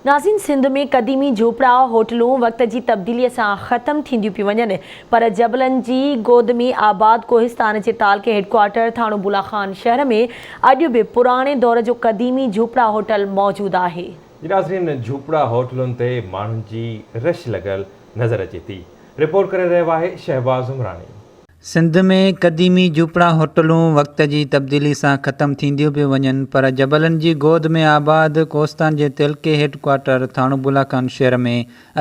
ناظرين سنڌ ۾ قديمي جهوپڙا هوٽلون وقت جي تبديلي سان ختم ٿينديون پيون وڃن پر جبلن جي گود ۾ آباد ڪوهستان جي تعلقي هيڊڪوارٽر ٿاڻو بولا خان شهر ۾ اڄ به پراڻي دور جو قديمي جهوپڙا هوٽل موجود آهي. جي ناظرين جهوپڙا هوٽلن تي ماڻهن جي رش لڳل نظر اچي ٿي رپورٽ ڪري رهيو آهي شهباز عمراڻي. سنڌ ۾ قديمي جهوپڙا هوٽلون وقت جي تبديلي سان ختم ٿينديون پيون وڃن پر جبلن جي گود ۾ آباد ڪوهستان جي تعلقي هيڊ ڪوارٽر ٿاڻو بولاخان شهر ۾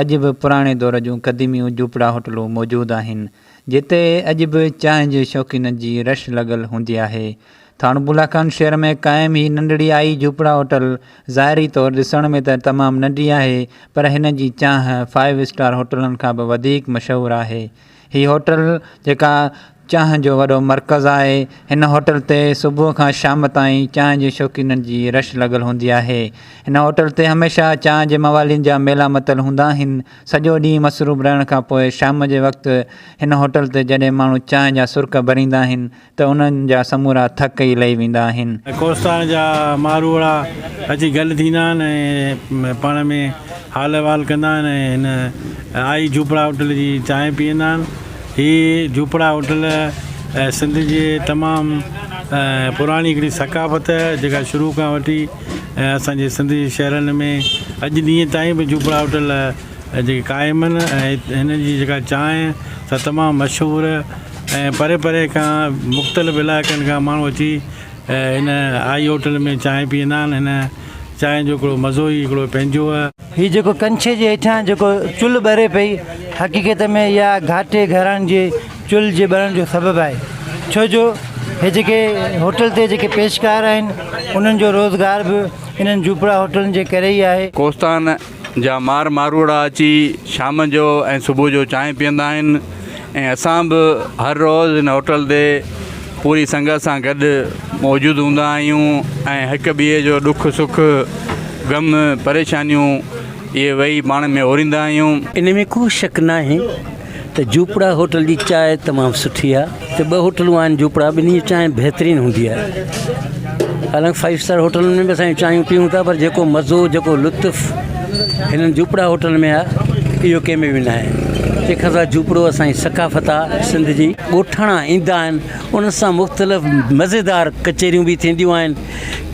اڄ به پراڻي دور جون قديميون جهوپڙا هوٽلون موجود آهن جتي اڄ به چانهه جي شوقينن جي رش لڳل هوندي آهي. ٿاڻو بولاخان شهر ۾ قائم هي ننڍڙي آئي جهوپڙا هوٽل ظاهري طور ڏسڻ ۾ ته تمام ننڍي آهي پر هن جي چانهه فائيو اسٽار هوٽلن کان به وڌيڪ مشهور آهي. هي هوٽل جيڪا چانهه جو وڏو مرڪز آهي. هن هوٽل تي صبح کان شام تائين چانهه جي شوقينن جي رش لڳل هوندي آهي. هن هوٽل تي هميشه چانهه جي موالين جا ميلا متل هوندا آهن. سڄو ڏينهن مصروف رهڻ کان پوء شام جي وقت هن هوٽل تي جڏهن ماڻهو چانهه جا سرڪ ڀريندا آهن ته انهن جا سمورا ٿڪ ئي لهي ويندا آهن. ڪوهستان جا ماروئڙا اچي گڏ ٿيندا آهن ۽ پاڻ ۾ حال احوال ڪندا آهن ۽ هن آئي جهوپڙا هوٽل جي چانهه پيئندا آهن. هي جهوپڙا هوٽل سنڌ جي تمام پراڻي هڪڙي ثقافت جيڪا شروع کان وٺي اسان جي سنڌ جي شهرن ۾ اڄ ڏينهن تائين به جهوپڙا هوٽل جيڪي قائم آهن ۽ هنن جي جيڪا چانهه سا تمام مشهور ۽ پري پري کان مختلف علائقن کان ماڻهو اچي هن آئي هوٽل ۾ چانهه پيئندا آهن هن چانهه جو هڪڙو مزو ئي هڪڙو پنهنجو آهي. هي جيڪو ڪنڇي جي هيٺان جيڪو چلهه ٻري پئي حقيقت ۾ اها گهاٽي گهراڻن جي چلهه جي ٻرڻ جو سبب آهي ڇو جو هي جيڪي هوٽل تي جيڪي پيشڪار آهن انهن جو روزگار به انهن جهوپڙا هوٽلن جي ڪري ئي آهي. ڪوهستان جا مار ماروئڙا اچي شام جو ۽ صبح جو چانهه پيئندا آهن ۽ اسان به هر روز هن هوٽل تي پوري سنگت سان گڏ موجود هوندا آهيون ۽ هڪ ٻئي جو ڏک سک غم پريشانيون اهي ويهي پاڻ ۾ اوريندا آهيون. ان ۾ ڪو شڪ ناهي ته جهوپڙا هوٽل جي چانهه تمام سٺي آهي هتي ٻه هوٽلون آهن جهوپڙا ٻنهي جي چانهه بهترين هوندي آهي حالانڪه فائيو اسٽار هوٽلن ۾ به اسان چانهيون پيئون ٿا پر جيڪو مزو جيڪو لطف هنن جهوپڙا هوٽل ۾ آهي اهو ڪنهن ۾ به ناهي تنهن کان سواء جهوپڙو اسانجي ثقافت آهي سنڌ جي ڳوٺاڻا ايندا آهن انهن سان مختلف مزيدار ڪچهريون به ٿينديون آهن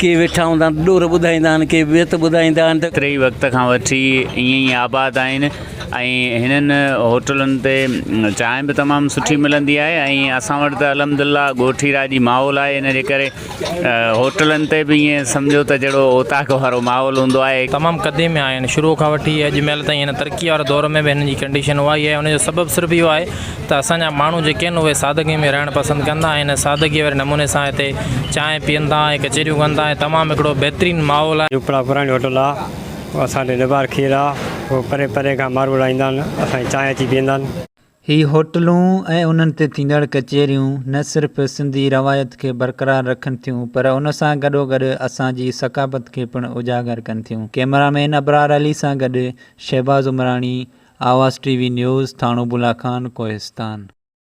ڪي ويٺا هوندا آهن ڏور ٻڌائيندا آهن ڪي بيت ٻڌائيندا آهن ته ٽئي وقت کان وٺي ائين ئي آباد آهن ۽ هنن هوٽلن تي چانهه به تمام سٺي ملندي آهي ۽ اسان وٽ ته الحمد لله ڳوٺي راڄي ماحول آهي ان جي ڪري هوٽلن تي به ائين سمجهو ته جهڙو اوطاق وارو ماحول هوندو آهي. تمام قديم آهن شروع کان وٺي اڄ مهل تائين هن ترقي واري دور ۾ به هنن جي ڪنڊيشن اها ئي آهي ان جو سبب صرف اهو آهي ته اسان جا ماڻهو جيڪي آهن اهي سادگي ۾ رهڻ پسند ڪندا آهن ۽ سادگي واري نموني سان هتي چانهه پيئن ٿا ۽ ڪچهريون ڪن ٿا ۽ تمام هڪڙو بهترين ماحول آهي. جهوپڙا پراڻي هوٽل آ. اسان ڏي نبار کير آ، هو پري پري کان ماروئڙا ايندا آهن، اسان جي چانهه اچي پيئندا آهن. هي هوٽلون ۽ انهن تي ٿيندڙ ڪچهريون نه صرف سنڌي روايت کي برقرار رکن ٿيون پر ان سان گڏوگڏ اسان جي ثقافت کي پڻ اجاگر ڪن ٿيون. ڪئميرا مين ابرار علي سان گڏ Shahbaz Umrani, Awaz T V news, Thano Bula Khan, Kohistan.